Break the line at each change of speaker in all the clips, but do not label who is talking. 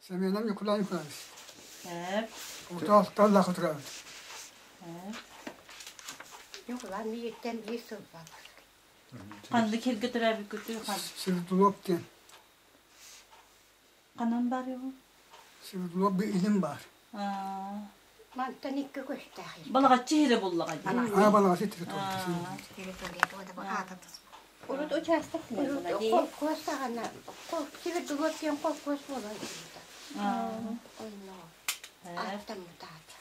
Семенов Николай Николаевич.
Эп.
Утаалталлах утураабыт.
Эп.
Ньукулаан миигиттэн биир сыл баар.
Ханнык сиргэ төрөөбүккүтүй хан?
Свердлов диэн.
Ханан бар ол?
Свердлов би илин баар.
Аа.
Мантан икки көстөөх.
Балаҕаччы иһирэ буллаҕа дии.
Аа балаҕаччы территория.
Урут учаастак буолла дии.
Холкуос саҕана Свердлов диэн холкуос буолан Онно аттаммытаата.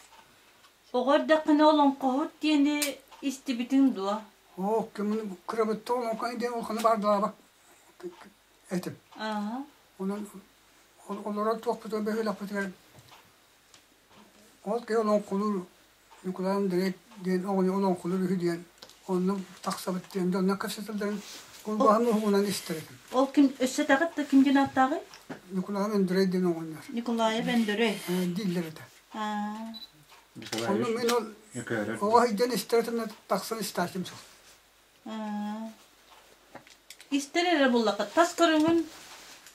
Оҕо эрдэххинэ олоҥхоһут диэни истибитиҥ дуо?
Оо, кимин кырабытта олоҥхо диэн улаханы баардылаабак этим. Онон олорор туохпутугар бөһүөлэкпитигэр ол киһи олоҥхолуур Ньукулай Андрей диэн оҕону олоҥхолуур үһү диэн онно тахсабыт диэн дьонно кэпсэтэллэрин кулбаһын уһугунан истэр этим.
Ол ким өссө таҕыт да ким диэн ааттааҕый?
Ньукулай Андрей диэн оҕонньор.
Николаев Өндөрөй.
Дииллэр этэ. Онно мин ол оҕо сылдьан истэр этим тахсан истааччым суох.
Истэр эрэ буллахха тас көрүҥүн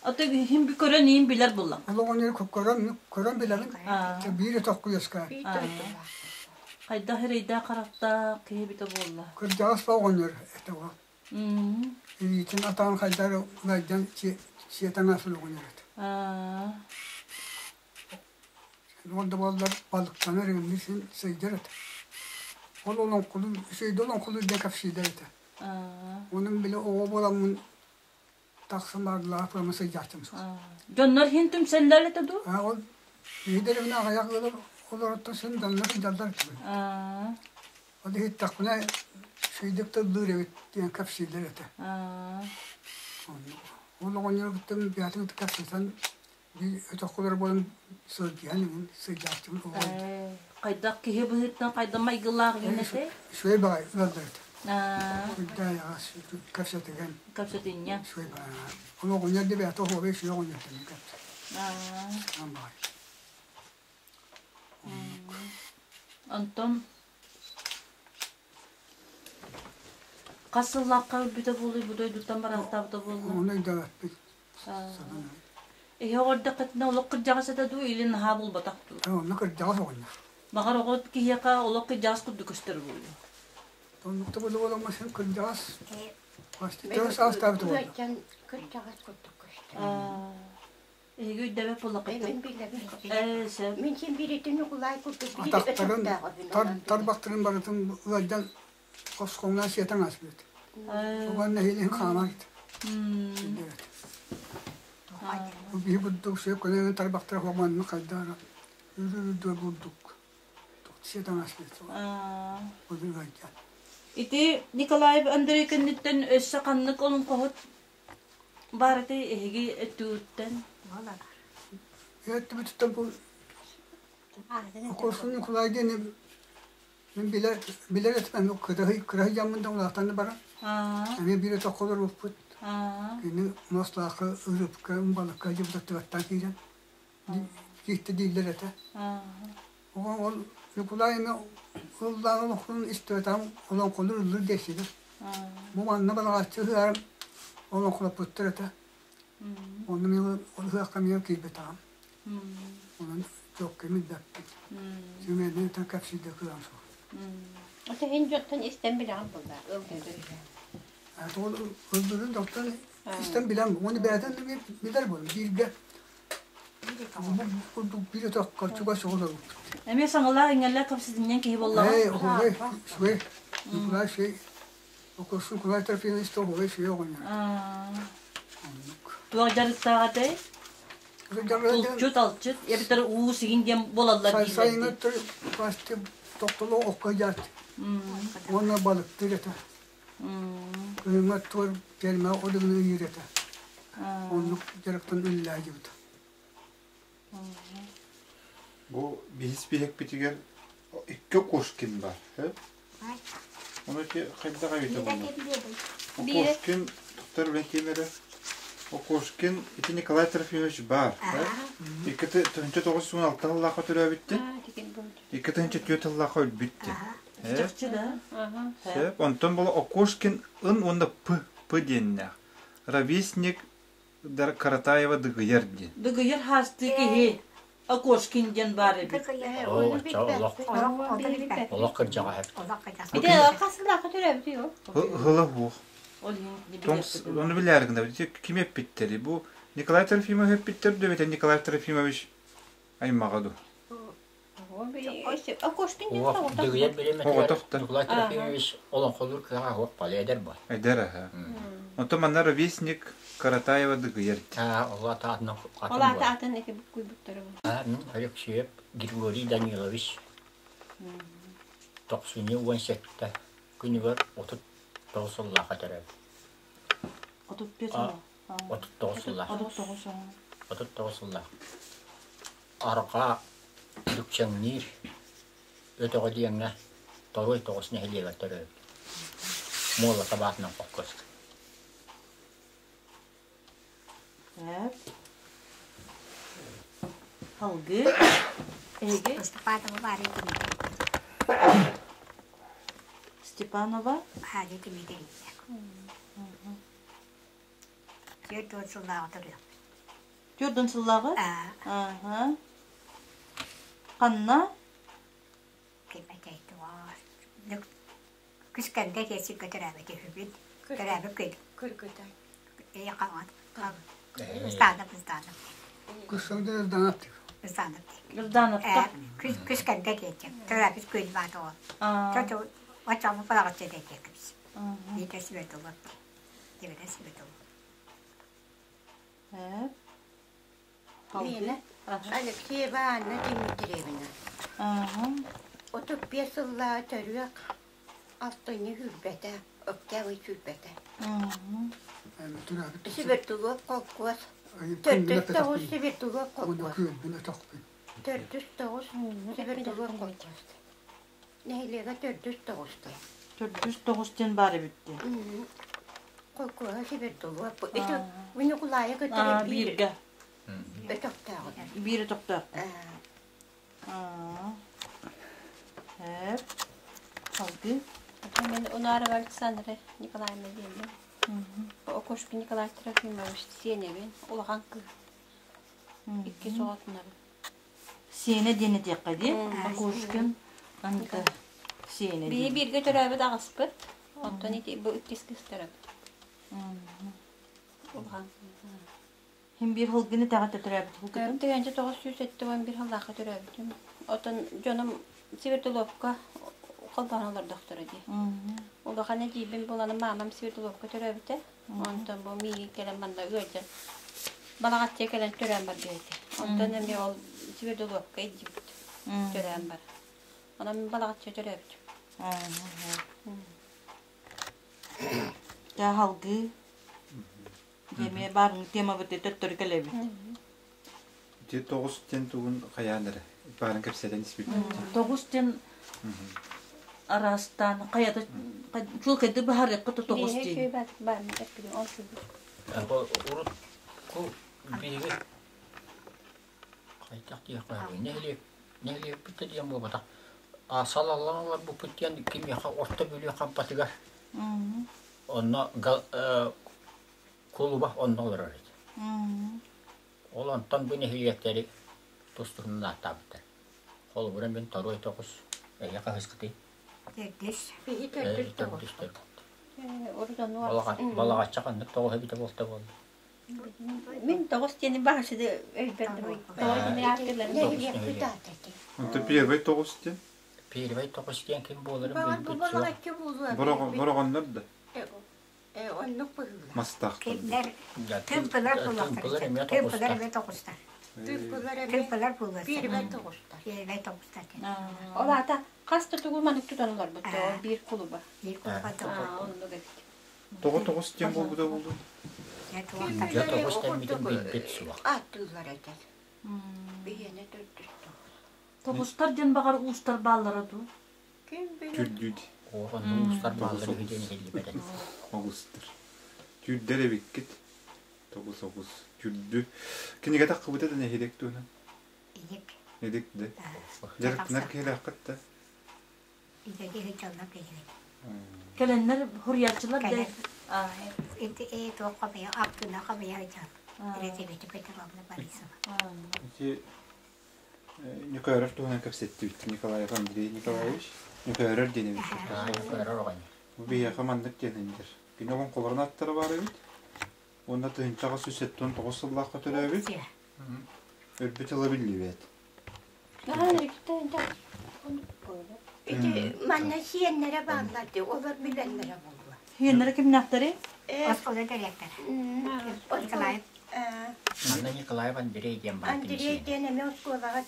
аты иһин көрөн иин билэр буллах.
Олоҕун көрөн көрөн билэбин. Биир өтөххө үөскээн.
Хайдах эрэйдээх харахтаах киһи эбитэ буолла.
Кырдьаҕас оҕонньор этэ ол. Илиитин атаҕын хайдах эрэ улайдан сиэтэн ааспыт оҕонньор этэ. Ол да буоллар балыктанар иҥнир син сылдьар этэ. Ол олоҥхолуур, үчүгэйдик олоҥхолуур диэн кэпсииллэр этэ. Онон били оҕо буоламмын тахсан бардылаах прямо сылдьааччым суох.
Дьоннор иһин түмсэллэр этэ дуу?
Аа, ол биһи дэриэбинэ аҕыйах ыал олороттон син дьоннор сылдьаллар этэ. Ол иһиттэхпинэ үчүгэйдик тыллыыр эбит диэн кэпсииллэр этэ. Оннук. Ол оҕонньору кытта бэйэтин кытта кэпсэтэн Өтөххүлэр буолан сылдьыһан иҥин сылдьааччыбын оҕо
Хайдах киһи быһыытынан хайдах майгылаах гин этэй?
Үчүгэй баҕай ыаллар этэ. Үрдээйэҕэс кэпсэтигэн.
Кэпсэтинньэ.
Үчүгэй баҕай. Ол оҕонньор да бэйэтэ оһуобай үчүгэй оҕонньор тэҥҥэ кэпсэ. Баҕай.
Онтон хас сыллаахха өлбүтэ буолуй бу дойдуттан барахтаабыта буолла?
Ону өйдөөбөппүт.
Эһи оҕордоххутуна олох кырдьаҕас этэ дуу или наһаа булбатах дуу?
Онно кырдьаҕас оҕонньор.
Баҕар оҕо киһиэхэ олох кырдьаҕас курдук көстөр буолуо.
Оннукта буолла буоламмын син кырдьаҕас төһө саастаабыт буолла?
Кырдьаҕас курдук көстөр.
Эһиги өйдөбөт буоллаххыт.
Мин билэбин.
Ээ, сөп.
Мин син бииритин Ньукулай курдук биир
Атахтарын,
өтөхтөөҕөбүн.
тарбахтарын барытын ыалдьан Хоскоҥҥа сиэтэн ааспыт. Уонна иһин хаамар силлибит. Биһи бурдук сөп көнөн тарбахтара хомонну хайдаара үрдү бурдук сиэтэн ааспыт. Удугайдьан.
Ити Николаев Андрей кэнниттэн өссө ханнык олоҥхоһут баар этэй эһиги өттүгүттэн?
Өттүбүтүттэн бу Курсун Николай диэн Мин билэр билэр этим кыраһый кыраһый дьаммын да улаатан баран эмиэ биир өтөххө олорбуппут. Кини муостаахха ырыпка балыкка дьыбытаттыгаттан киирэн кииртэ дииллэр этэ. Ол Ньукулай эмэ ыллаан олоҥхонун истибэтэҕим олоҥхолуур ыллыыр диэччилэр. Бу манна балаҕаччы ыһыаҕар олоҥхолоппуттар этэ. Онно мин ол ыһыахха эмиэ киирбэтэҕим. Онон чуокка билбэппин. Сэмэннэн кэпсииргэ кыаҕым суох.
Ото эн дьонтон истэн билэҕин буолла ылдыырын.
Ол ылдыырын дьонтон истэн билэн, уонна бэйэтин билэр буоллум. Бииргэ курдук биир өтөххө чугас олорбуппут.
Эмиэ саҥалаах иҥэллээх кэпсэтинньэҥ киһи буоллаҕа.
Ээ, оһуобай, үчүгэй. Николай үчүгэй. Окурсун Николай Трофимович оһуобай үчүгэй оҕонньор. Оннук.
Туох дьарыктаах этэй? Булчут, алчыт, эбэтэр уу сигин диэн буолаллар дииллэр.
Сайыҥҥы тохтоло окко дьаат уонна балыктыыр этэ. Кыһыҥҥы туор ферма одугуну ыйыыр этэ. Оннук дьарыктан үлэлээдибит.
Бу биһис биһикпитигэр икки Кошкин бар. Ону ити хайдах эбитэ буолла? Окошкин туттар үлэтиим эрэ. Окошкин ити Николай Трофимович баар. 2996 сыллаахха төрөөбүттэ. 2004 сыллаахха өлбүттэ.
Чахчы да?
Сөп. Онтон була Окошкин ын уонна П П диэннээх. Ровесник Каратаева Дыгыйар диэн.
Дыгыйар хаастыы киһи Окошкин диэн баар эбит.
Оо, оччо олох олох кырдьаҕас эбит.
Ити хас сыллаахха төрөөбүтүй ол?
Ыла суох.
Ол иһин
Ону билээри гынабыт. Ким эппиттэрий? Бу Николай Трофимович эппиттэр дуу эбэтэр Николай Трофимович аймаҕа дуу?
Окошкин диэн
Уох, Дыгыйар бириэмэтигэр
Оҕотохтор.
Николай Трофимович олоҥхолуур кыаҕа суох бали эдэр буол.
Эдэр аһа. Онтон манна ровесник Каратаева Дыгыйар дии.
Аа, ол ата атын
Ол
атын
аата
буол.
атын эки буккуйбуттара бу.
Аа, мин Алексеев Григорий Данилович тохсунньу 17 күнүгэр 39 сыллаахха төрөөбүт.
35 сыл.
39 сыллаах.
39 сыл.
39 сыллаах. Арҕаа Дүкчэҥниир өтөҕө диэҥҥэ Торуой тоҕус нэһилиэгэр төрөөбүт. Муола табаатынан холкуоска.
Так. Алгы. Эһиги?
Степанова Варя Дмитриевна.
Степанова?
Варя Дмитриевна. 40 сыллааҕы төрүөх.
40 сыллааҕы? Ааха. Ханна?
Ким этэй туох? Күскэнде тиэсиккэ төрөөбүт үһүбүн. Төрөөбүт күн.
Көргөтөн.
Ээ хаҥат. Ыстаанап, Ыстаанап.
Күскэнде Ырдаанап
Ыстаанап.
Ырдаанапта.
Күскэнде диэтим. Төрөөбүт күн баата ол. Чочу оччоҕу балаҕаччы диэтиэккибис. Биитэ Светулов. Дибэтэ Светулов.
Лена Алексеева Анна Дмитриевна. 35 сыллааҕы төрүөх алтынньы сүүрбэтэ, октябрь сүүрбэтэ. Сибиртулов холкуос. Төрдүс тоҕус Сибиртулов холкуос. Төрдүс тоҕус Сибиртулов холкуос. Нэһилиэгэ төрдүс тоҕустай.
Төрдүс тоҕус диэн баар эбит дии.
Холкуоһа Сибиртулов. Ити Ньукулаайа кытары
бииргэ.
Өтөхтөөҕү.
Биир өтөхтөөх. Эп. Салгыы.
Мен Унарова Александра Николаевна диэммин. Окошкин Николай Трофимович сиэнэбин. Улахан кыыс. Икки оҕотунабын.
Сиэнэ диэн этиэххэ дии. Окошкин Анка сиэнэ
Биһи
диэн.
бииргэ төрөөбүт аҕыспыт. Оттон ити бу иккис кыыстарабыт. Улахан.
Хим биир һылгыны тэҕэ төрөөбүт һылгытын.
1971 сыллаахха төрөөбүтүм. Оттон дьонум Свердловка холбоон олордохторо дии. Улахан эдьиийбин буланым маамам Свердловка төрөөбүтэ. Онтон бу миигин кэлэн манна ыалдьан Балаҕаччыга кэлэн төрөөн барбыт этэ. Онтон эмиэ ол Свердловка илдьибит төрөөн бар. Онон мин Балаҕаччыга төрөөбүтүм.
Дьэ салгыы Эмиэ баарыҥ темабыт төттөрү кэлэбит.
Ити тоҕус диэн тугун хайаан эрэ баарын кэпсэтэн испиппит.
Тоҕус диэн араастаан хайата чуолкайды баһарыахха то тоҕус диэн.
Урут ку биһиги хайдах диэххэ нэһилиэк нэһилиэкпит да диэн буолбатах а салаллан олорбуппут диэн кимиэхэ Орто Бүлүү Хампатыгар онно кулуба онно олорор этэ. Ол онтон бу нэһилиэктэри тус-туһунан ааттаабыттар. Холобура мин торуой тоҕус, эһиэхэ хаһыскытый?
Төрдүс.
Биһи төрдүс тоҕус.
Балаҕачча ханнык тоҕус эбитэ буолта буолла.
Мин тоҕус диэни баһышыды өйбөттүм. Тоҕус диэни ааттыыларын.
Нэһилиэкпит
аата ити.
Онто первый тоҕус диэн?
Первый тоҕус диэн ким буоларын билбит суох.
Бороҕоннор да?
Оннук быһыылаах.
Мастаах.
Кинилэр тыымпылар буолуохтар. Тыымпылар эмиэ тоҕустар.
Тыымпылар
Тыымпылар буолуохтар.
Первый тоҕустар.
Первый тоҕустар.
Ол аата хас да тугу маннык тутан олорбут ол биир кулуба.
Биир кулуба
Оннук эбит.
Тоҕо тоҕус диэн буолбута буолуо?
Дьэ тоҕус дэммитин билбит суох.
Ааттыыллар этэр. Биһиэнэ төрдүс тоҕус.
Тоҕустар диэн баҕар уустар бааллара дуу?
Ким билэр?
Түрдүүд.
Онно уустар бааллар үһү диэн иһиллибэт этэ.
Оҕустар. Түрдэр эбиккит. Тоҕус оҕус. Түрдү. Кинигэ таххыбыта да нэһилиэк туһунан.
Идик.
Идик да. Дьарыктанар киһилээххит да.
Идеги сылдьаллар киһилэр.
Кэлэннэр хуруйааччылар да
Ити туох хомуйа, аттына хомуйа сылдьал. Елизавета Петровна Борисова.
Ити Ньукөөрөр туһунан кэпсэттибит Николаев Андрей Николаевич. Ньукөөрөр диэн эбит.
Ньукөөрөр оҕонньор.
Бу биһиэхэ маннык диэн индир. Кини олоҥхолорун аттара баар эбит. Уонна 1879 сыллаахха төрөөбүт. Өлбүт ыла биллибэт.
Ити манна сиэннэрэ бааллар дии, олор билэллэрэ буолуо.
Сиэннэрэ кимнээхтэрий?
Оскуола директора. Николаев.
Манна Николаев Андрей диэн баар.
Андрей диэн эмиэ оскуолаҕа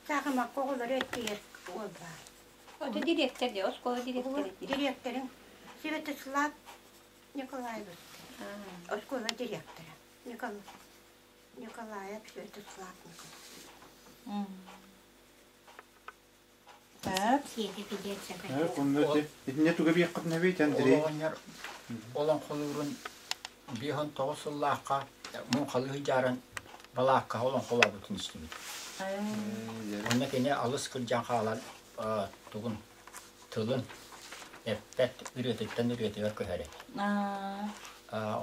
саахымакка оҕолору эттиир уол баар.
Ото директор дии, оскуола директора.
Директорын Святослав Николаевич. Оскуола директора. Николаев Святослав Николаевич.
Итиннэ туга биэххитинэбит, Андрей?
Оҕонньор олоҥхолуурун биэһон тоҕус сыллаахха муҥхалыы сылдьааран балааккаҕа олоҥхолообутун истибит. Онно кини алыс кырдьан хаалан тугун тылын эппэт ырыатыттан ырыатыгар көһөр этэ.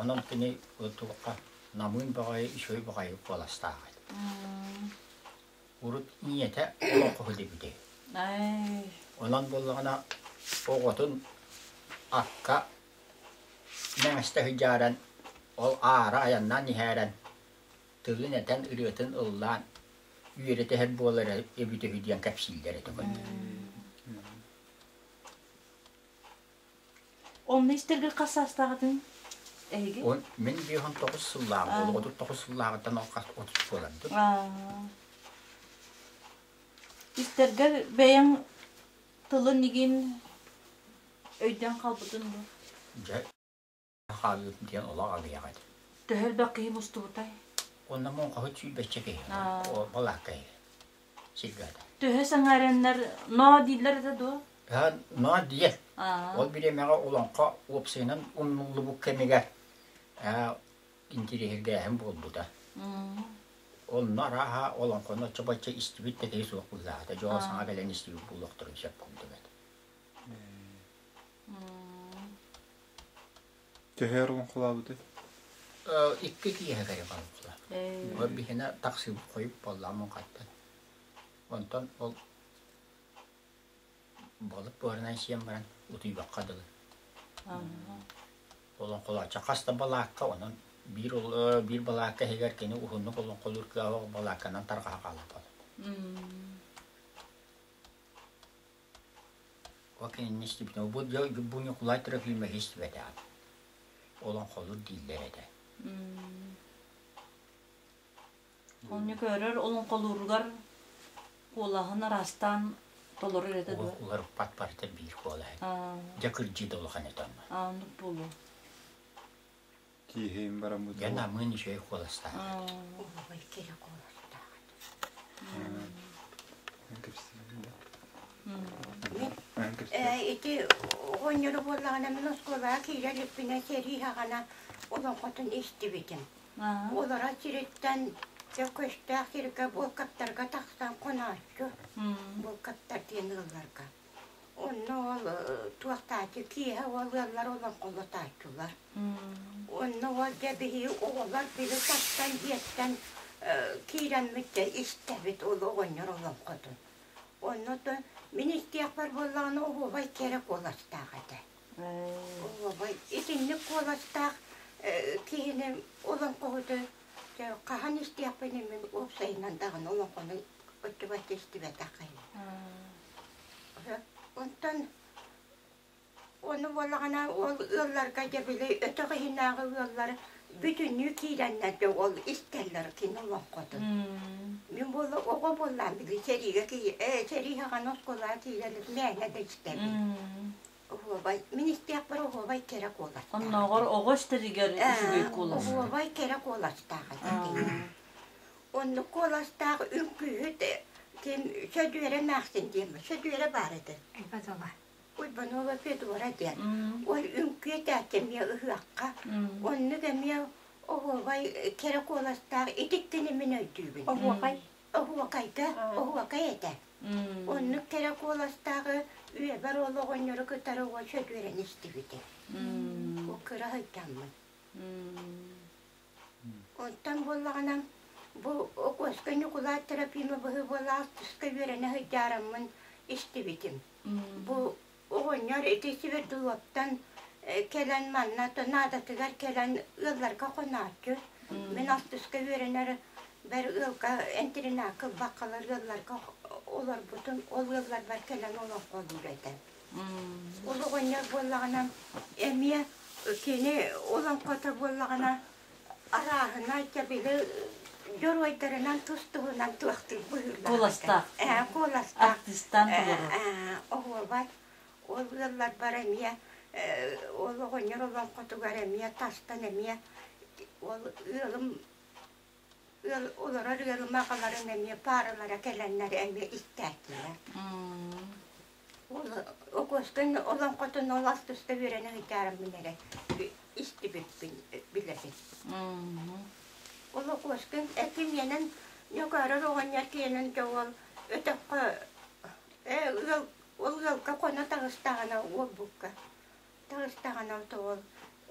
Онон кини туохха намыын баҕайы үчүгэй баҕайы куоластаах этэ. Урут ийэтэ олоҥхоһут эбитэ. Онон буоллаҕына оҕотун акка мэҥэстэ сылдьааран, ол аара айаннаан иһээрэн, тылын этэн, ырыатын ыллаан үөрэтэ иһэр буолар эбитэ үһү диэн кэпсииллэр этэ
Онно истэргэр хас саастааҕытын эһиги?
Мин 59 сыллааҕым, ол 39 сыллааҕыттан ол хас 30 буолардым.
Истэргэр бэйэҥ тылын игин өйдөөн хаалбытын дуо?
Дьэ, хаалыытын диэн олох аҕыйах этэ.
Төһө элбэх киһи мустубутай?
Онно муҥхаһыт сүүрбэччэ киһи, балаакка иһэ. Сиргата.
Төһө сэҥээрэннэр ноо дииллэр этэ дуо?
Ноо диэн. Ол бириэмэҕэ олоҥхо уопсайынан умнуллубут кэмигэр интириэһиргээһин буолбута. Онно арааһа олоҥхону оччо-бачча истибит да киһи суох быһыылаах Дьоҕо саҥа кэлэн истибит буолуохтарын сөп курдук этэ.
Төһө өр олоҥхолообутай?
Икки киэһэ кэрэ олоҥхолообут. Ол биһиэнэ тахсыыбыт хойут буоллаҕым муҥхаттан. Онтон ол балык буһарынан сиэн баран утуйбакка дылы. Олоҥхолооччу хас да балаакка, онон биир биир балаакка иһигэр кини уһуннук олоҥхолуур кыаҕа балаакканан тарҕаһа хаалбат. Ол кинини истибитим. Бу бу Ньукулай Трофимович истибэтэҕим. Олоҥхолуур дииллэр этэ.
Онньу көрөр олоҥхолууругар куолаһын араастаан толорор этэ дуо?
Уларыппат барыта биир куолаһа. Дьэ кырдьыы да улахан этэ онно.
Оннук буолуо.
Киһим бараммыт.
Дьэ намыын үчүгэй куоластаах.
Ой, кэрэ куоластаах. Ити оҕонньору буоллаҕына мин оскуолаҕа киирэ иликпинэ сэрии саҕана олоҥхотун истибитим. Олорор сириттэн дьэ көстөөх сиргэ буолкаптарга тахсан хонооччу буолкаптар диэн ыалларга. Онно ол туохтааччы киэһэ ол ыаллар олоҥхолотооччулар. Онно ол дьэ биһиги оҕолор били тастан дьиэттэн киирэммит дьэ истэбит ол оҕонньор олоҥхотун. Онно то мин истиэхпэр буоллаҕына оһуобай кэрэ куоластаах этэ. Оһуобай итинник куоластаах киһини олоҥхоһуту хаһан истиэхпиний мин уопсайынан даҕаны олоҥхону оччо-бачча истибэтэх киһи. Онтон Ону буоллаҕына ол ыалларга дьэ били өтөх иһинээҕи ыаллар бүтүннүү киирэннэр дьэ ол истэллэр кини олоҥхотун. Мин буола оҕо буоллаам били сэриигэ кии ээ сэрии саҕана оскуолаҕа киирэн мээнэ да истэбин. Оһуобай мин истиэхпэр оһуобай кэрэ куоластаах.
Оннооҕор оҕо истэригэр үчүгэй куолас.
Оһуобай кэрэ куоластаах этэ кини. Оннук куоластаах үҥкүүһүт ким Сөдүөрэ эмээхсин диэн Сөдүөрэ баар этэ. Уйбанова Федора диэн. Ол үҥкүү этээччи эмиэ ыһыахха. Оннук эмиэ оһуобай кэрэ куоластаах итиктини мин өйдүүбүн.
Оһуохай?
Оһуокайга оһуокай этэ. Оннук кэрэ куоластааҕы үйэбэр ол оҕонньору кытары уол Сөдүөрэни истибитим. Ол кыра сылдьаммын. Онтон буоллаҕына бу Окуоска Ньукулай Трофимовыһы буолаах туска үөрэнэ сылдьаараммын истибитим. Бу оҕонньор ити Свердловтан кэлэн манна наадатыгар кэлэн ыалларга хонооччу. Мин алтыска үөрэнэр бэр ыалга интэринээккэ ылбаккалар ыалларга олорбутум, ол ыалларбар кэлэн олоҥхолуур этэ. Ол оҕонньор буоллаҕына эмиэ кини олоҥхото буоллаҕына арааһына дьэ били дьоруойдарынан тус-туһунан туохтуур быһыылаах
Куоластаах.
Ээ, куоластаах.
Артыыстаан толорор.
Ээ, оһуобай. Ол ыалларбар эмиэ ол оҕонньор олоҥхотугар эмиэ тастан эмиэ ол ыалым ыал олорор ыалым аҕаларын эмиэ пааралара кэлэннэр эмиэ истээччилэр. Ол Окуоскун олоҥхотун ол алтыста үөрэнэ сылдьаарыммын эрэ истибиппин билэбин. Ол Окуоскун этим иэнэн Ньукаарар оҕонньор киэнэн дьэ ол өтөххө ээ ыал ол ыалга хоно таҕыстаҕына уолбукка таҕыстаҕына ол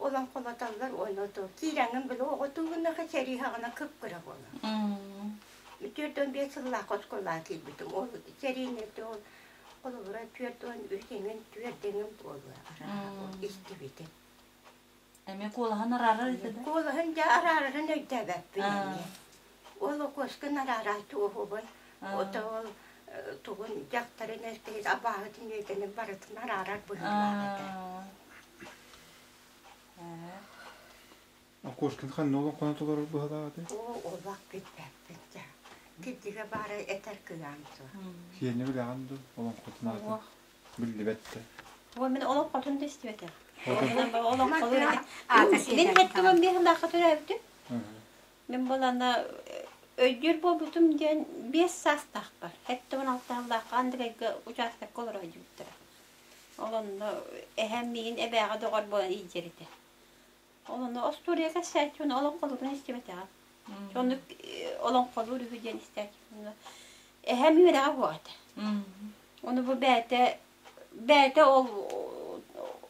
олоҥхолотоллор уонна то киирэҥҥин били оҕо тугунаха сэрии саҕана кып-кыра буолар. 45 сыллаах оскуолаҕа киирбитим. Ол сэриини ол холобура 43 эҥин, 4 эҥин буолуо истибитим.
Эмиэ куолаһын араарар этэ да?
Куолаһын дьэ араарарын өйдөөбөппүн эмиэ. Ол окуоскун араарааччы уһубун, ото ол тугун дьахтарын эркиһит абааһытын үөтэнин барытын араарар быһыылаах этэ.
Окуоскун ханна олоҥхону толорор быһыылаах этэй?
Оо, олох билбэппин дьэ. Кирдигэ баара этэр кыаҕым суох.
Сиэнэ билэҕин дуу, олоҥхотун аата? Биллибэт да.
Ой, мин олоҥхотун да истибэтэх. Олоҥхолуур этэ. Мин хэттугам биэһилаахха төрөөбүтүм. Мин булана өйдүүр буолбутум диэн 5 саастаахпар. Хэттугун алтааллаахха Андрейга учаастакка олоро сылдьыбыттара. Ол онно эһэм миигин эбээҕэ доҕор буолан илдьэр этэ. Ол онно остуоруйа кэпсээччи олоҥхолуурун истибэтэҕим. Оннук олоҥхолуур үһү диэн истээччи. Эһэм үөрэҕэ суох этэ. Ону бу бэйэтэ бэйэтэ ол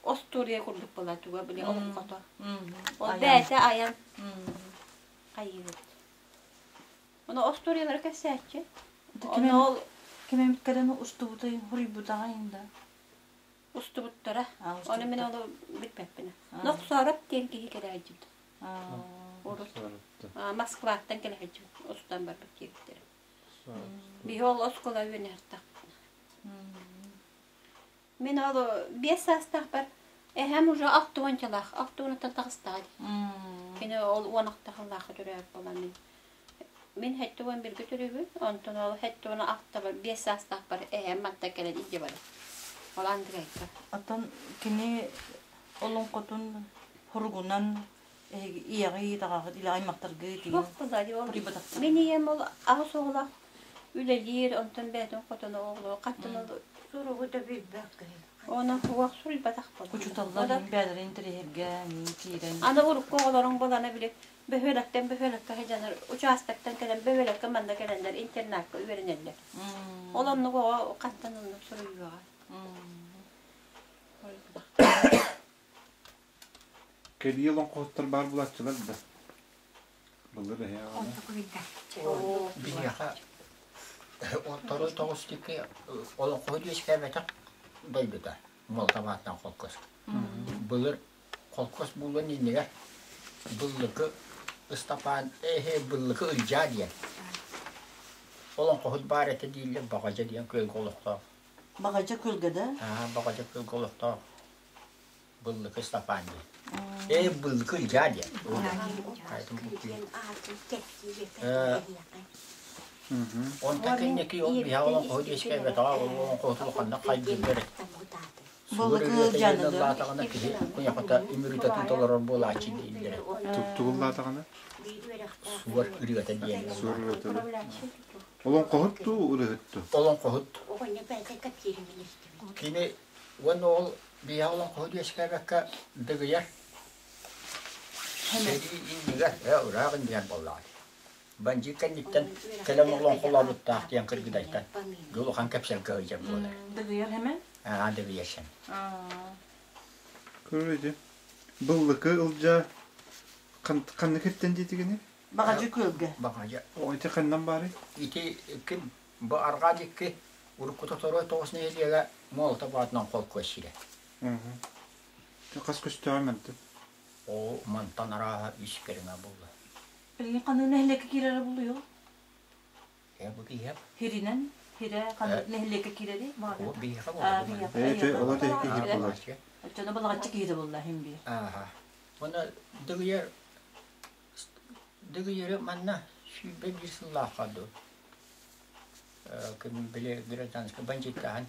остуоруйа курдук буолар туга били олоҥхото. Ол бэйэтэ айан хайыыбыт. Ону остуоруйалары кэпсээччи. Ону ол
Ким эмит кэлэн устубутай, хоруйбутаҕай да?
Устубуттара. Ону мин ону билбэппин. Нохсоороп диэн киһи кэлэ сылдьыбыт. Урут Москваттан кэлэ сылдьыбыт. Устан барбыт диэбиттэрэ. Биһи ол оскуола үөнэһэртэхпитинэ. Мин ол 5 саастаахпар эһэм уже 60-чалаах, 60-ттан таҕыстаҕа дии. Кини ол 16 сыллаахха төрөөбүт буолан мин мин 71-гэ төрүүбүн, онтон ол 76-бар 5 саастаахпар эһэм манта кэлэн илдьэ барар. Ол Андрейка.
Оттон кини олоҥхотун хоругунан эһиги ийэҕит, аҕаҕыт или аймахтаргыт
Суох буолла ол мин ийэм ол аҕыс оҕолоох үлэлиир, онтон бэйэтин хотоно оҕолоро хаттан ол
Суругу да билбэккэ.
Оны уох суруйбатах буолла.
Учууталлар бэйэлэрин интэриэһиргээн киирэн.
Аны урукку оҕолоруҥ буолана били бөһүөлэктэн бөһүөлэккэ сылдьанар участоктан кэлэн бөһүөлэккэ манна кэлэннэр интернакка үөрэнэллэр. Ол оннук оҕо хантан оннук суруйуоҕа.
Кэлии олоҥхоһуттар баар булааччылар да. Былыр эһэ аҕана.
Биһиэхэ тору тоҕус диэки олоҥхоһут үөскээбэтэх дойдута Молотоваттан холкуос. Былыр холкуос буолуон иннигэр Быллыкы Ыстапаан эһэ Быллыкы Ылдьаа диэн олоҥхоһут баар этэ дииллэр Баҕадьа диэн күөлгэ олохтоох.
Баҕадьа күөлгэ да?
Аа, Баҕадьа күөлгэ олохтоох Быллыкы Ыстапаан диэн. Ээ, Быллыкы Ылдьаа диэн. Онтон кэнники ол биһиэхэ олоҥхоһут үөскээбэтэҕэ, ол олоҥхоһут улаханнык хайгыыллар этэ. Суор
Быллыкы
ырыата
Ылдьааны
иһэн
да?
ыллаатаҕына киһи куйахата үмүрүтэ толорор буолааччы дииллэрэ.
Тугуллаатаҕына?
Суор ырыата диэн
Суор ырыата да? Олоҥхоһут дуу, ырыаһыт дуу?
Олоҥхоһут. Кини уонна ол биһиэхэ олоҥхоһут үөскээбэккэ дыгыйар. Сэрии иннигэр, ыраах иннигэр буоллаҕа дии. Бандьыыт кэнниттэн кэлэн олоҥхолообуттаах диэн кыргыдайтан улахан кэпсэлгэ сылдьар буолар.
Дыгыйар хэмэ?
Аа, дыгыйар сен.
Көрүдү. Быллыкы ылдьа ханнык иртэн диэтигини?
Баҕадьы күөлгэ.
Баҕадьы.
О, ити ханнан баарый?
Ити ким бу арҕаа диэки уруккута торуой тоҕус нэһилиэгэ Молотов аатынан холкуос сирэ.
Хас көстөөҕүй мантан?
Оо, мантан арааһа үс кэриҥэ буолла.
Билигин ханнык нэһилиэккэ киирэрэ буолуо?
Э, бу биһиэхэ.
Хиринэн, хирэ ханнык нэһилиэккэ киирэри?
Бу биһиэхэ буолла.
Э, оло тэһики киһи буолар.
Оччоно балаҕаччы киһитэ буолла иһин биир.
Ааха. Уонна Дыгыйар Дыгыйары манна 121 сыллаахха дуу ким били гражданскай бандьыыттааһын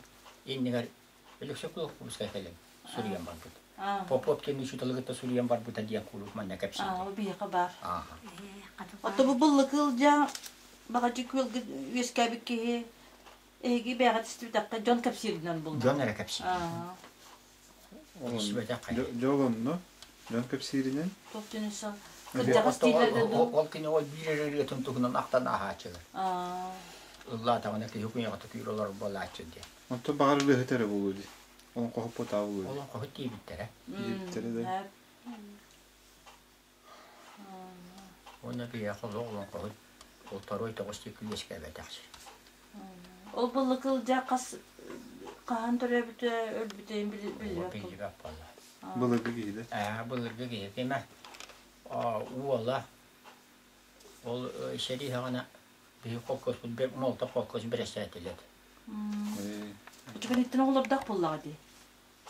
иннигэр Өлөксөй Кулаковскай кэлэн суруйан барбыт. Попов диэн учууталы кытта суруйан барбыта диэн куруук манна кэпсиир.
Аа, биһиэхэ баар. Ото бу быллыкы ылдьа баҕадьы күөлгэ үөскээбит киһи эһиги бэйэҕит истибитэххэ дьон кэпсииринэн булла.
Дьон эрэ кэпсиир.
Дьолонно дьон кэпсииринэн.
Туох диэн өссө кырдьаҕас дииллэргэ дуу.
Ол кини ол биир эрэ ырыатын туһунан ахтан ааһааччылар. Ыллаатаҕына киһи куйаҕата күүр олорор буолааччы диэн.
Онтон баҕар ырыаһыт эрэ буолуо дии. Олоҥхоһуппутаа буолуо дии.
Олоҥхоһут диэбиттэрэ.
Диэбиттэрэ да.
Уонна биһиэхэ олох олоҥхоһут ол торуой тоҕус диэки үөскээбэтэх сир.
Ол быллыкы ылдьаа хас хаһан төрөөбүтэ өлбүтэ биллибэт
Биллибэт буолла.
Былыргы киһи да?
Аа, былыргы киһи. Кимэ уола ол сэрии саҕана биһи холкуоспут Молотов холкуос бэрэссэдээтэлэ этэ.
Үчүгэй оҕолордоох буоллаҕа дии.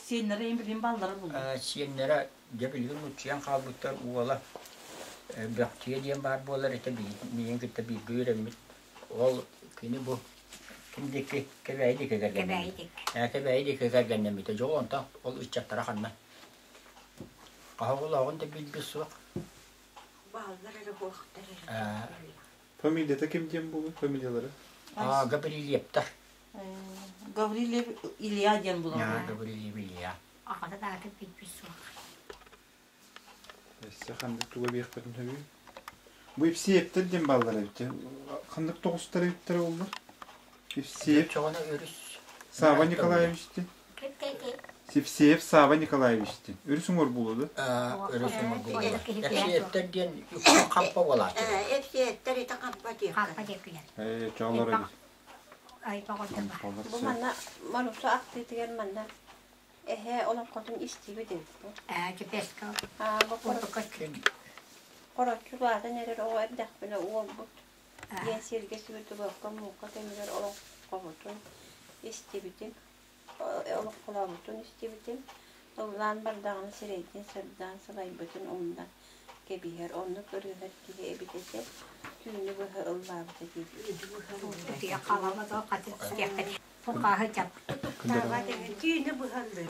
Сиэннэрэ им билин бааллара буолла.
Сиэннэрэ дьэ билигин муччуйан хаалбыттар уола Бөхтүйэ диэн баар буолар этэ миигин кытта бииргэ үөрэммит. Ол кини бу ким диэки Кэбээйи диэки кэргэннэммит. Кэбээйи диэки кэргэннэммитэ. Дьол онтон ол ыччаттара ханна? Хаһа оҕолооҕун да билбит суох.
Бааллар эрэ буохтар эрэ.
Фамилията ким диэн буолуой фамилиялара?
А, Гаврильевтар.
Гаврильев Илья диэн булар.
Гаврильев Илья.
Аҕата даҕаты билбит суох.
Өссө ханнык туга биэхпитин сөбүй? Бу Ипсиэптэр диэн бааллар эбит. Ханнык тоҕустар эбиттэр оллар? Ипсиэп.
Чоҕуна өрүс.
Сава Николаевич дии. Сипсиев Сава Николаевич дии. Өрүс уҥуор буолуо да?
Өрүс уҥуор буолуо. Эпсиэптэр диэн үксүн хампа буолааччы.
Эпсиэптэр ити хампа диэккэ.
Хампа диэккилэр.
Ээ, чоҕолор эбит.
Бу манна Маруса ахтыытыгар манна эһээ олоҥхотун истибит эбит бу.
Ээ, дьэпиэскэ.
Бу хороччу улаатан эрэр оҕо эрдэхпинэ уолбут диэн сиргэ Свердловка муҥха кэмигэр олоҥхобутун истибитим, олоҥхолообутун истибитим. Ыллаан бардаҕына сирэйдин сырдаан сылайбытын умнан кэбиһэр, оннук ырыаһыт киһи эбит этэ, түүнү быһа ыллаабыта диэбит.
Түүнү быһаллыыр.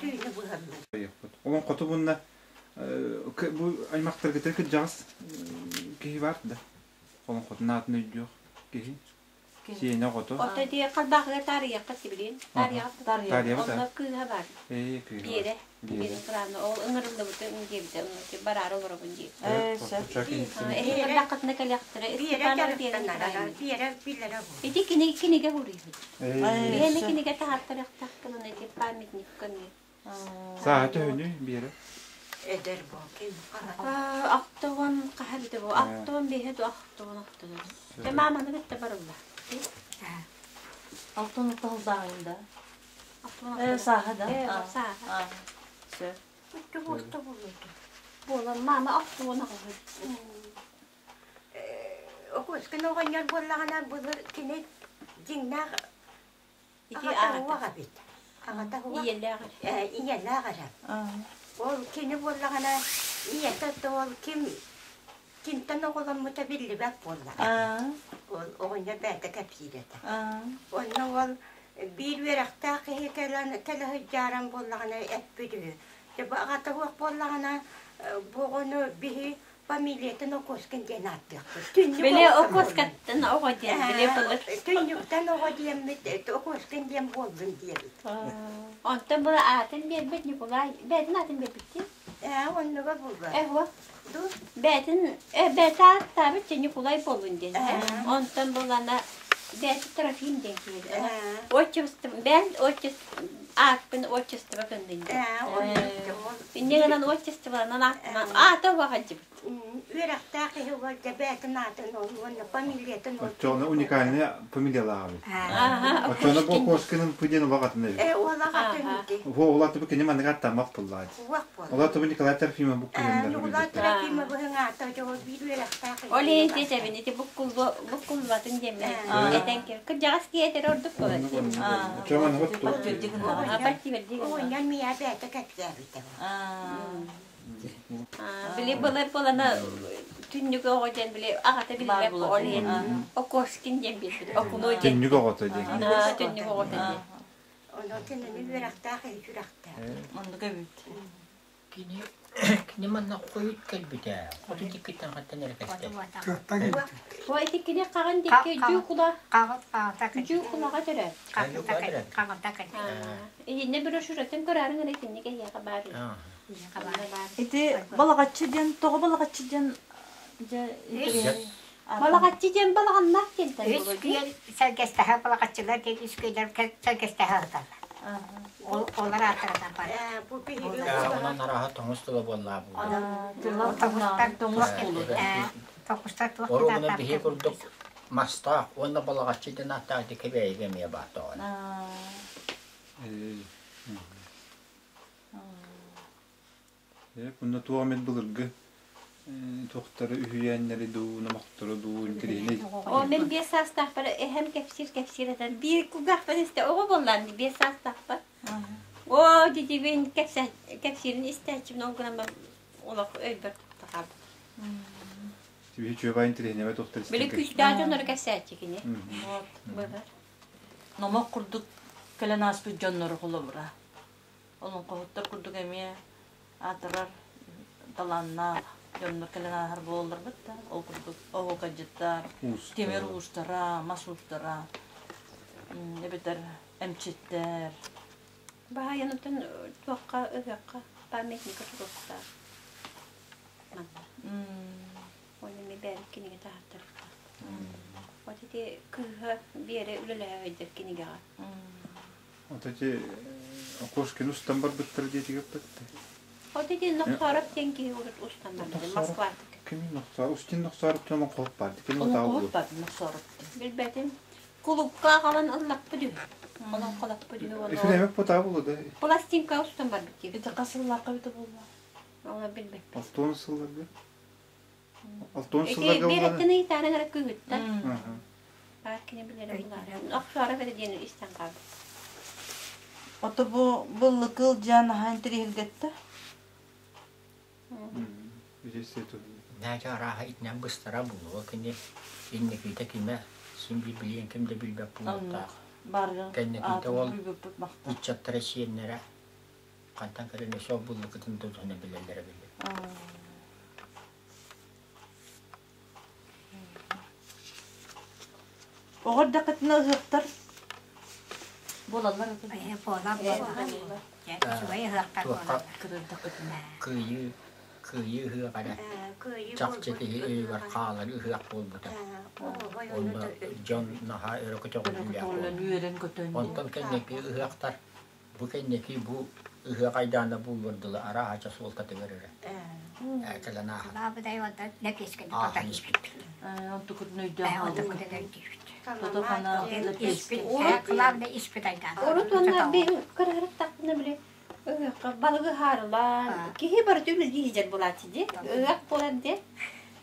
Түүнү быһаллыыр.
Олон хоту бунна бу аймактаргытыр кырдьаҕас киһи бар да. Олон хотун аатын өйдүөх киһи. Сиэнэ оҕото.
Ото дии халбаахыга таарыйахха сибилин. Таарыйаҕа. Онно кыыһа бар.
Ээ, кыыһа.
Биэрэ. Биэрэ Николаевна ол ыҥырыллыбыты диэбитэ бараары олоробун диэбит. Эһиги ардаххытына кэлиэхтэрэ. Степанова Биэрэ Николаевна.
Биэрэ билэрэ бу.
Ити кинигэ уруйбут. Биһиэни кинигэ таһааттарыахтаахпын ити памятникка эмиэ.
Сааһа төһөнүй Биэрэ?
Эдэр бу ким
Алтыон хаһа эбитэ бу? Алтыон биэһэ ду алтыон алтыон. Дьэ мааманы кытта барылла.
Алтыон алтыһылдааҕын да. Э, сааһа да?
Э, сааһа.
Сөп.
Тугуста булууту.
Буолан маама алтыон аҕыһы.
Окуоскун оҕонньор буоллаҕына былыр кини дьиҥнээх
Ити
аҕата
аҕата.
уох эбит. Аҕата уох.
Ийэлээх эрэ.
Ийэлээх эрэ. Ол кини буоллаҕына ийэтэ ол ким кимтэн оҕоломмута биллибэт буоллаҕа. Ол оҕонньор бэйэтэ кэпсиир этэ. Онно ол биир үөрэхтээх киһи кэлэн кэлэ сылдьааран буоллаҕына эппит үһү. Дьэ бу аҕата уох буоллаҕына бу оҕону биһи фамилиятын Окоскин диэн ааттыахпыт. Түннүк
Били
оҕото
Окоскаттан оҕо диэн били былыр.
Түннүктэн оҕо диэммит Окоскин диэн буоллун диэбит.
Онтон бу аатын биэрбит Николай бэйэтин аатын биэрбиттии.
Ээ, оннуга булла.
Эһуо.
Ду?
Бэйэтин бэйэтэ ааттаабыт дьэ Николай буоллун диэн. Онтон булана бэйэтэ Трофим диэн киһи. Отчество бэйэн отчество Ааппын отчество кыннын. Инне гынан отчестволанан ааттынан аата уаҕадьыбыт.
Үөрэхтээх киһи уолдьа бэйэтин аатын уонна фамилиятын
Оччоҕуна уникальный фамилиялаах эбит. Оччоҕуна бу Кошкинын пуден улаҕатын эбит.
Улаҕатын ити.
Бу улаатыбы кини маннык аттаммат буллаат. Улаатыбы Николай Трофимов бу күһүннэр.
Николай Трофимов аата дьоҕо биир үөрэхтээх.
Ол иһин тиэтэбин ити буккуллубатын диэммин этэн кырдьаҕас киһи этэр ордук буолар.
Оччоҕо маннык
Оҕонньор миэхэ бэйэтэ кэпсээбитэ.
Били былыр буолана түннүк оҕо диэн били аҕата билбэт ол иһин Окошкин диэн биэрбит. Окуно диэн.
Түннүк оҕото диэн.
Түннүк оҕото диэн.
Онон кинини үөрэхтээх киһи сүрэхтээх.
Оннук эбит.
Кини кини манна хойут кэлбитэ. Хоту диккиттэн хаттан эрэ кэстэ.
Тыаттан кэлбит.
О ити кини хаҕын дикки дьуукула дьуукулаҕа төрөөт. Иһинне брошюратын көрөөрүҥ эрэ итинник эһиэхэ баар.
Ити балаҕаччы диэн тоҕо балаҕаччы диэн дьэ
Балаҕаччы диэн балаҕаннаах диэнтэн
Үс күөл сэргэстэһэ балаҕаччылар диэн үс күөллэр сэргэстэһэ сыталлар. Ол олар ааттарынан бар. Бу биһиги
Онон арааһа тоҥус тыла буоллаа
Тоҥустар
тоҥус буолуо.
Тоҥустар туох
Оруобуна биһи курдук мастаах уонна балаҕаччы диэн ааттаах ити Кэбээйигэ эмиэ баар тоҕо.
Онно туох эмит былыргы туохтары үһүйээннэри дуу, номохтору дуу интэриэһинэй.
О, мен биэс саастаахпар эһэм кэпсиир кэпсиир этэн биир кулгаахпын истэ оҕо буоллаан биэс саастаахпар. О, дидибин кэпсиирин истээччибин ол гынан олох өйбөр тахаабыт.
Тибиһи чүөбай интэриэһинэбэ туохтар
Били күүстээх дьоннору кэпсээччи кини.
Вот.
Быдар.
Номох курдук кэлэн ааспыт дьоннору холобура. Олоҥхоһуттар курдук эмиэ аатырар талааннаах дьоннор кэлэн ааһар буолалларбыт да, ол курдук оһуокайдьыттар, тимир уустара, мас уустара, эбэтэр эмчиттэр.
Баайан оттон туохха ыһыахха памятника туруохтаах манна. Оны ми бэйэм кинигэ таһааттарыахтаах. Вот ити кыыһа Биэрэ үлэлээбэйдэр кинигэҕэ.
Вот эти Окошкин устан барбыттар диэтигэр бытты.
Вот ити Нохсоров диэн киһи урут устан барбыт Москватык.
Кими Нохсоров? Устин Нохсоров диэн олоҥхоһут баар. Кини
Олоҥхоһут баар Нохсоров.
Билбэтим. Кулукка аҕалан ыллаппыт үһү. Олоҥхолоппут үһү.
Эфиремек потаа буолла да.
Пластинка устан барбыт диэбит.
Ити хас сыллаахха эбитэ буолла?
Ону билбэппин.
Алтон сылларга. Алтон сылларга
Биэрэттэн ыйытаарын эрэ кыыһыттан. Баар кини билэрэ булаары. Охсоро бэрэ диэн истэн хаалбыт.
Ото бу быллыкыл дьаан аһаан интириэһиргэттэ.
Наадьа арааһа итинэн быстара буолуо кини инникитэ кимэ син биир билиэн ким да билбэт буолуохтаах. Кэнникитэ ол ыччаттара сиэннэрэ хантан кэлэн өссө ол буллукутун тутуһуна билэллэрэ биллэр.
Оҕо эрдэххитинэ ыһыахтар буолаллар
Буолан буолан. Үчүгэй ыһыахтар буолаллар.
Кырырдаххытына.
Кыайыы кыайыы ыһыаҕа эрэ чахчы киһи өйүгэр хаалар ыһыах буолбута. Онно дьон наһаа өрө көтөҕүллүүлээх
үөрэн-көтөн.
Онтон кэнники ыһыахтар бу кэнники бу ыһыах айдаана буолуор дылы арааһа суолтатыгар эрэ кэлэн ааһан ааһан испиппит.
Онтукутун өйдөөн
Урут уонна кырыһырыктахпына били ыһыахха балыгы ыһаарылаан киһи барыта үлэлии сылдьар буолааччы дии ыһыах буолар диэн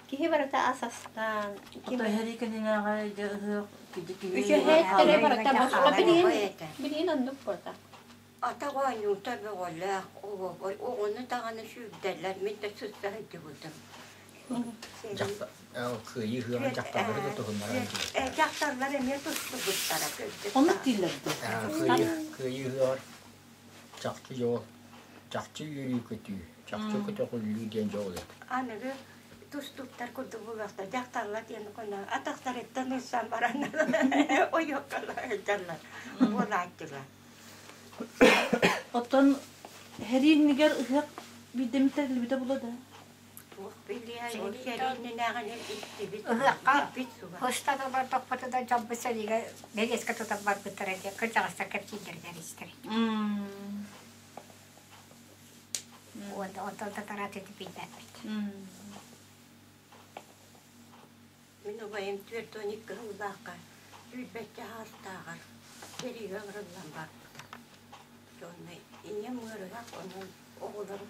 киһи барыта ас астаан үчүгэйдэрэ барыта босхо билигин билигин оннук буолта
Ата оонньуута бөҕөлөөх, оҕону даҕаны сүүрдэллэр, мин да сытта сылдьыбытым.
Кыайыы ыһыаҕын дьахталлары да туһуннаран
Дьахталлар эмиэ тустубуттара
Оннук дииллэр дуу?
Кыайыы ыһыаҕар чахчы дьол, чахчы үөрүү-көтүү, чахчы көтөҕүллүү диэн дьол этэ.
Аныгы тустууктар курдук буолуохтар, дьахталлар диэн атахтарыттан ылсан бараннар ойуоккалар сылдьаллар буолааччылар.
Оттон һэрииннигэр ыһыах биирдэмиттэр лүбүтэ була да?
Туох билиэй, ол сэрии истибит,
Ыһыахха
билбит суох.
ыстан олордохпутуна дьоммут сэриигэ бэбиэскэ тутан барбыттара диэн кырдьаҕастар кэпсииллэригэр истэр. Уонна онтон татараат ити билбэппит.
Мин убайым 42 сыллаахха сүүрбэччэ саастааҕар сэриигэ ыҥырыллан барбыта. Онно ийэм ыарыһах, онон оҕолор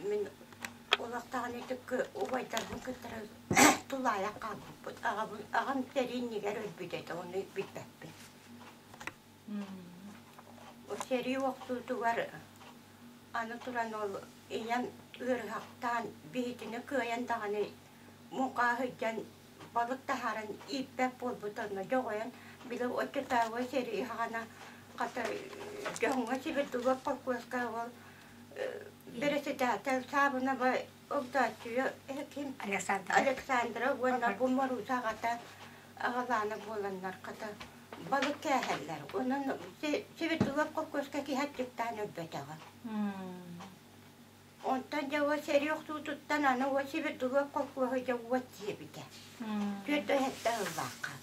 мин улахтаҕына итикки убайдарбын кытары тулаайах хаалбыппыт. Аҕабын аҕам сэрии иннигэр өлбүт этэ, ону билбэппин. Сэрии охсуутугар аны туран ол ийэм ыарыһахтаан биһитини кыайан даҕаны муҥхаа сылдьан балык таһааран ииппэт буолбут онно дьоҕойон били оччотооҕу сэрии саҕана хата дьоҥҥо Сибирдулов холкуоска ол бэрэсэдээтэл Саабынаба Огдооччуйа ким
Александра
Александра уонна бу Морууса аҕата аҕалаана буоланнар хата балык кээһэллэр. Онон Сибирдулов холкуоска киһи аччыктаан өлбөтөҕө. Онтон дьэ уот сэрии охсуутуттан аны уот Сибирдулов холкуоһу дьэ уот сиэбитэ. 47 сыллаахха.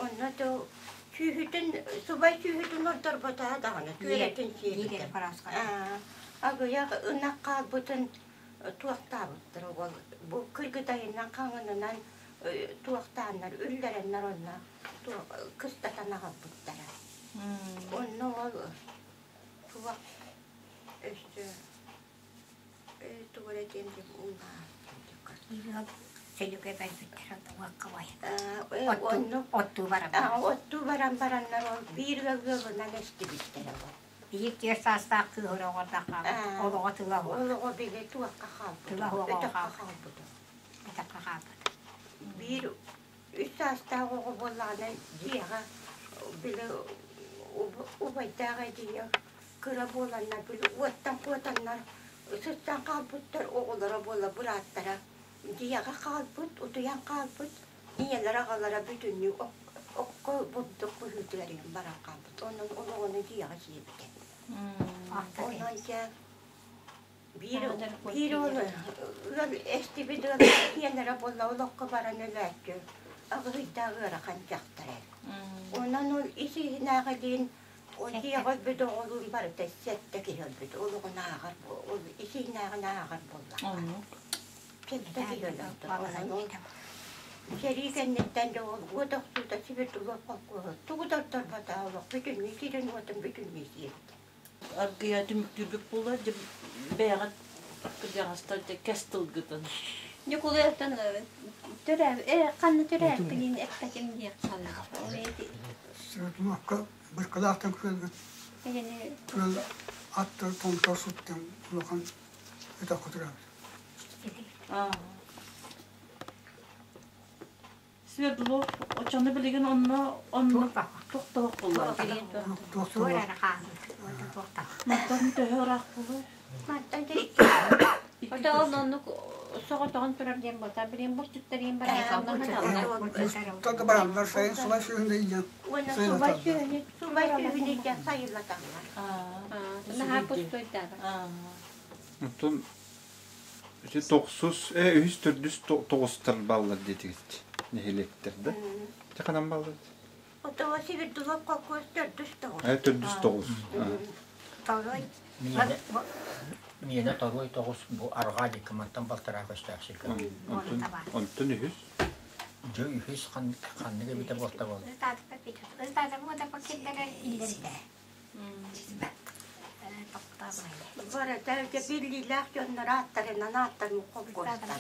Онно то сүүһүтүн субай сүүһүтүн ордорботоҕо даҕаны түөрэтин сиэбитэ. Агыйах ынах хаалбытын туохтаабыттар ол бу кыргытайынан хаҥынынан туохтааннар үллэрэннэр онно кыстатан аҕалбыттара. Онно ол туох өссө тугу эрэ диэн
Сэлүгэ бэрбиттэр уокка бай.
Онно
Оттуу баран.
Оттуу баран бараннар ол биир ыал ыалынан эстибиттэрэ ол.
Биир түөрт саастаах кыыһыр оҕордоххо олоҕо тыла суох.
Олоҕо били туохха хаалбыт.
Тыла суох
Өтөххө хаалбыт.
Өтөххө хаалбыт.
Биир үс саастаах оҕо буоллаҕына дьиэҕэ били убайдаах эдьиийэ кыра буоланнар били уоттан куотаннар сыстан хаалбыттар оҕолоро буола бырааттара дьиэҕэ хаалбыт утуйан хаалбыт ийэлэрэ аҕалара бүтүннүү окко бурдук быһыытыгар иһэн баран хаалбыт онон ол оҕону дьиэҕэ сиэбитэ онон дьэ биир биир ол ыал эстибит ыал ийэлэрэ буолла олоххо баран өлөөччү аҕыһыйдаах ыарахан дьахтар онон ол ис иһинээҕилиин ол дьиэҕэ өлбүт оҕолуун барыта сэттэ киһи өлбүт олоҕун ааҕар ол ис иһинээҕин ааҕар буоллаҕа сэттэ киһи өлөрдө онон ол сэрии кэнниттэн дьэ ол уот охсуута Сибирдулов холкуоһу тугу да ордорботоҕо олох бүтүннүү сирин уотун бүтүннүү сиэбитэ
Аргыйа түмүктүүрбүт буоллар, дьэ бэйэҕит кырдьаҕастар дьэ кэс тылгытын.
Ньукулуйаттан төрөө ханна төрөөппүнүн эппэтим диэх хаалла. Ол эти
Сырдымакка Быркалаахтан күөлгүт
эйэни
күөл аттар томтор суттан улахан өтөххө төрөөбүт.
Свердлов очону билигин онно онно тохтоох буолла.
Туох
Туор эрэ хаалбыт. Уонна туохтаах.
Мантан төһө ыраах буолуой?
Мантан дьэ
Ото ол оннук соҕотоҕун турар диэн буолта. Билигин булчуттар иин баран
Тата бараллар сайын субай сүөһүнэ илдьэн
Уонна субай сүөһүнү субай сүөһүнү илдьэн сайылаталлар.
Наһаа пустойдаабат.
Оттон ити тохсус, үһүс, төрдүс тоҕустар баллар диэтигит нэһилиэктэр да? Ити ханан баллар?
Отого Сибирдулов холкуос төрдүс тоҕус.
Төрдүс тоҕус.
Торуй.
Миэнэ, миэнэ торуой тоҕус бу арҕаа диэки мантан балтараа көстөөх сиргэ.
Онтон, онтон үһүс?
Дьэ үһүс ханнык эбитэ буолта буолла.
Барыта биллиилээх дьоннор ааттарынан ааттарын холкуостар.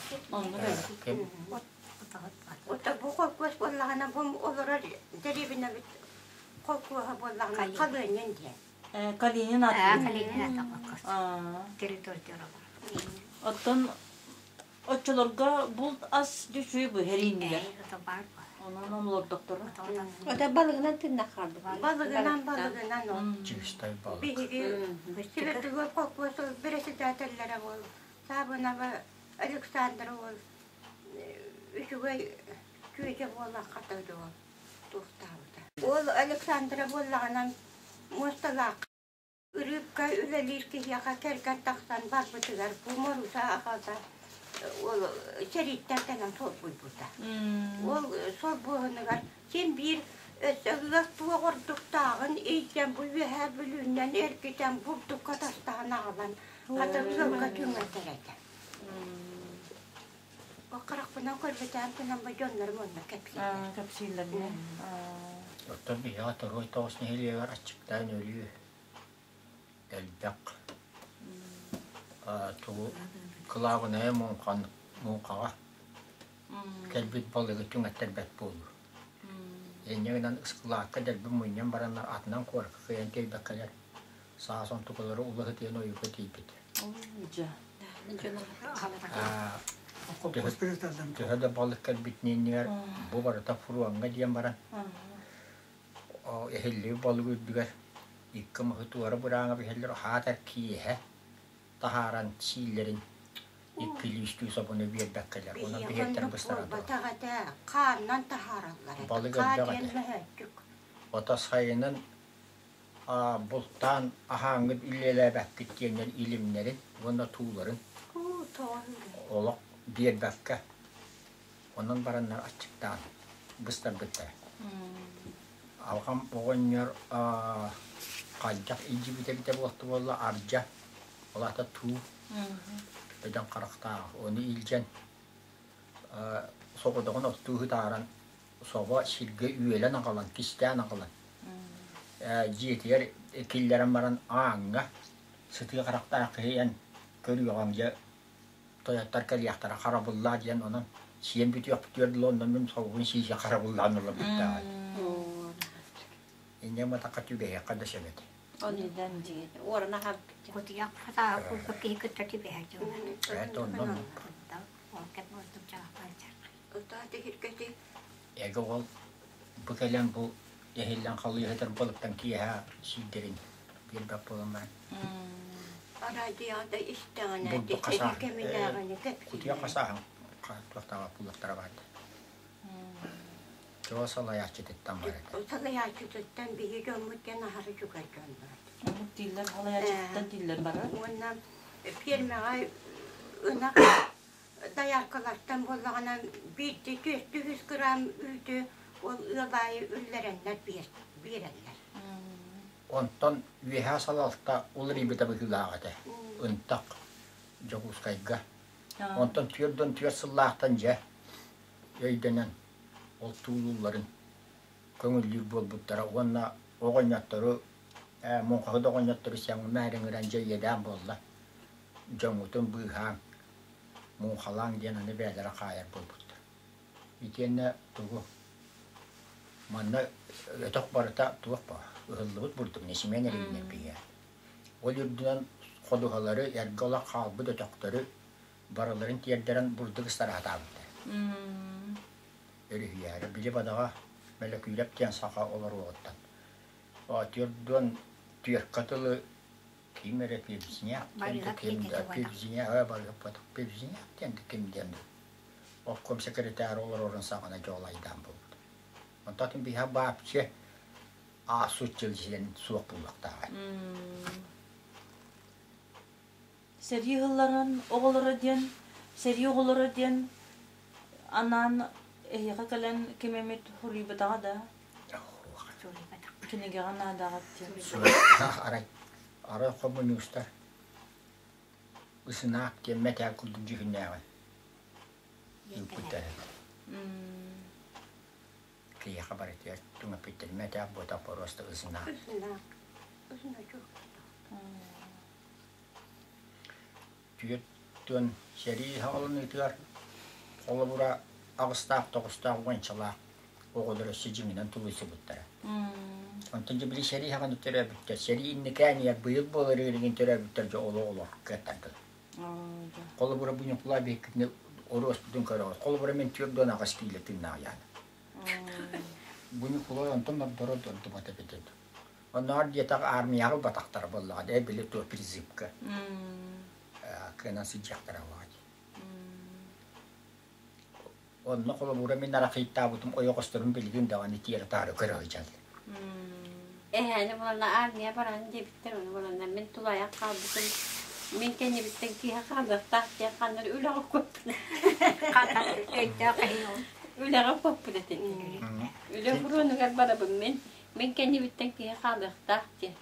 Ото бу холкуос буоллаҕына бу олорор дэриэбинэбит холкуоһа буоллаҕына Халыанньын диэн.
Калинин аатын.
Калинин атын холкуос. Территория
Оттон оччолорго булт ас дьүчүй бу хэрииннилэр. Онон олордохторо.
Ото балыгынан тынна хаалбыт.
Балыгынан балыгынан ол.
Чистай балык.
Биһиги Сибирдыгы холкуос председателлэрэ буол Саабынаба Александр уол үчүгэй чүөчэ буолан хатырды ол туохтаабыта. Ол Александра буоллаҕынан муосталаах. Ырыыпка үлэлиир киһиэхэ кэргэн тахсан барбытыгар бу Моруса аҕата ол сэрииттэн кэлэн солбуйбута. Ол солбуһунугар син биир өссө ыас туох ордуктааҕын илдьэн бу Үөһээ Бүлүүнэн эргитэн бурдукка тастаан аҕалан хата ыалга түҥэтэр этэ. Харахпынан көрбүтээн гынан бу дьоннорум онно кэпсииллэр.
Кэпсииллэр
Оттон биһиэхэ Торуой Тоҕус нэһилиэгэр аччыктаан өлүү элбэх. Тугу кылаабынайа муҥхан муҥхаҕа кэлбит балыгы түҥэттэрбэт буолуу. Инньэ гынан ыскылаакка дэлби мунньан бараннар атынан куоракка кыайан тиэйбэккэлэр саас онтукалары улаһытыйан ойууга тиийбит. Төһө да балык кэлбитин иннигэр бу барыта фронҥа диэн баран эһиллибит балык үрдүгэр икки маһы туора бырааҥа биһэллэр аһаатар киэһэ таһааран сииллэрин иккилии үстүү собону биэрбэккэлэр онон биһиэттэр быстаран
буолбатах этэ хааннан таһаараллар этэ
балык
хаа
элбэх
диэн
этэ
мөһөөччүк
ото сайынын бултаан аһааҥҥыт үлэлээбэккит диэннэр илимнэрин уонна тууларын олох биэрбэккэ онон бараннар аччыктаан быстарбыттара. Алҕам оҕонньор хайдах илдьибитэ эбитэ буолта буолла ардьа ол аата туу бөдөҥ харахтаах ону илдьэн соҕотоҕун оттуу ытааран собо сиргэ үөлэн аҕалан, кистээн аҕалан дьиэтигэр киллэрэн баран ааҥҥа сытыы харахтаах киһи эн көрүөҕүҥ дьэ тойоттор кэлиэхтэрэ харабыллаа диэн онон сиэн бүтүөхпүтүгэр дылы онно мин собобун сиисэ харабыллаан ылабыттааҕа инньэ матахха түбэһиэххэ да сөп этэ
Уорана Кутуйах хатааһы курдук киһи кытта түбэһэр
Это оннун Эгэ ол бу кэлэн бу эһиллэн халыйыһытар балыктан киэһэ сиирдэрин биэрбэт буолан баран.
Араадьыйаҕа истэҕинэ
Бурдук
сэрии кэминээҕини
кутуйах
кэпсииллэрэ.
хасааһын туохтааҕа пуллаттара баарды. Чуо салайааччытыттан бар этэ.
Салайааччытыттан биһи дьоммут диэн аһары чугас дьоннор.
Оннук дииллэр, салайааччытыттан дииллэр барар.
Уонна фермаҕа ынах дояркалартан буоллаҕына биирдии түөрт грамм үүтү ол ыал аайы үллэрэннэр биэрэллэр.
Онтон үөһээ салалта уларыйбыта быһыылаах этэ. Ынтах Дьокуускайга. Онтон 44 сыллаахтан дьэ өйдөнөн ол туулуулларын көҥүллүүр буолбуттара уонна оҕонньоттору муҥхаһыт оҕонньоттору сэмээр ыҥыран дьэ иэдээн буолла. Дьоҥҥутун быыһааҥ, муҥхалааҥ диэн аны бэйэлэрэ хаайар буолбуттар. Итиэннэ тугу манна өтөх барыта туох баар ыһыллыбыт бурдук несимен эригинэр биһиэ. Ол үрдүнэн ходуһалары, эргэ олох хаалбыт өтөхтөрү барыларын тиэрдэрэн бурдук ыстараатаабыттар. Өрүһүйээри били бадаҕа Мөлөкүүлэп диэн саха олоруоҕуттан түөрт түөркэ тылы ким эрэ Певзняк диэн да ким да Певзняк барыппатах Певзняк диэн да ким диэн обком секретарь олорорун саҕана дьоолайдаан буолбут. Онтон биһа вообще аасут дьылдьыйан суох буолуохтааҕа.
Сэрии ыһылларын оҕолоро диэн, сэрии оҕолоро диэн анаан эһиэхэ кэлэн ким эмит суруйбатаҕа да? Кинигэҕэ наадаҕыт диэн.
Арай, арай хомуньуустар ысынаак диэн мэтээл курдук дьүһүннээҕин ыыппыттар этэ. Киһиэхэ барытыгар түҥэппиттэр мэтээл буотах боруоста ысынаак.
Ысынаак. Ысыначок.
Түөрт сэрии саҕаланыытыгар холобура аҕыстаах тоҕустаах уончалаах оҕолор өссө дьиҥинэн тулуйсубуттара. Онтон дьэ били сэрии саҕана төрөөбүттэр, сэрии инникээн быйыл буолар ыарыгын төрөөбүттэр дьэ олох олох кыаттардылар. Холобура бу Ньукулай биһиккитини оруоспутун көрөҕүт. Холобура мин 48 киилэ тыыннаах Бу Ньукулай онтон ордоро ордубата эбитэ Оннооҕор диэтэх армияҕа ылбатахтара буоллаҕа дии, били туох призывка кыанан сылдьыахтара буоллаҕа дии. Онно холобура мин арахыйдаабытым ойоҕосторун билигин даҕаны тиэрэ-таары көрө сылдьаллар.
Эһээни буланна армия баран диэбиттэр, ону буланна мин тулаайах хаалбытым. Мин кэннибиттэн киһи хаалыахтаах диэн ханна эрэ үлэҕэ куоппут.
Хата өйдөөх киһи ол.
Үлэҕэ куоппут этин. Үлэ фронугар барабын мин. Мин кэннибиттэн киһи хаалыахтаах диэн.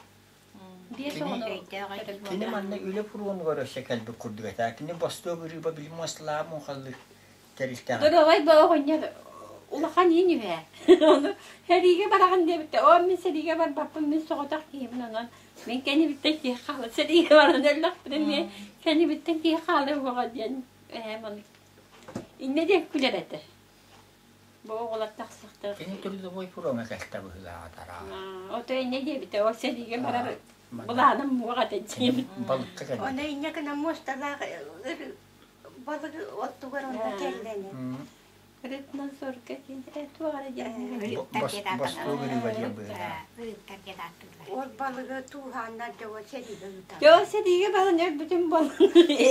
Биэс оҕону
Өйдөөх
төрөппүтэ.
Кини манна үлэ фронугар өссө кэлбит курдук этэ. Кини бостуок ырыыба били муосталаах муҥхаллыыр тэрилтэҕэ.
Доруобай ба оҕонньор улахан иин үһэ. Ону сэриигэ бараҕын диэбиттэ. Оо, мин сэриигэ барбаппын, мин соҕотох киһибин онон. Мин кэннибиттэн киһи хаалар. Сэриигэ баран өллөхпүнэ эмиэ кэннибиттэн киһи хаалар буоҕа диэн эһээм ону иннэ диэн күлэр этэ. Бу оҕолор тахсыахтар.
Кини трудовой фроҥҥа кэлтэ быһыылааҕа
Ото иннэ диэбитэ. Ол сэриигэ барар былааным муох этэ диэбит.
Балыкка кэлбит.
Ону инньэ гына муосталаах балык оттугар онно кэллэни.
Рыбнадзорга диэн туох эрэ диэн
Бостуок ырыба диэн быһыылаах.
Ырыыптар диэн ааттыыллар.
Ол балыгы тууһааннар дьоҕо сэриигэ ыытар.
Дьоо сэриигэ баран өлбүтүм буолан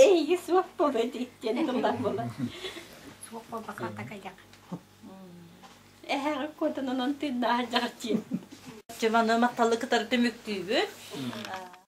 эйиги суох буолуо диэн тыллар буолан.
Суох буолбакка кэллэх.
Эһэҕи куотан онон тыыннааһын дьаҕаччыын.
Чыманы махталы кытары түмүктүүбүт.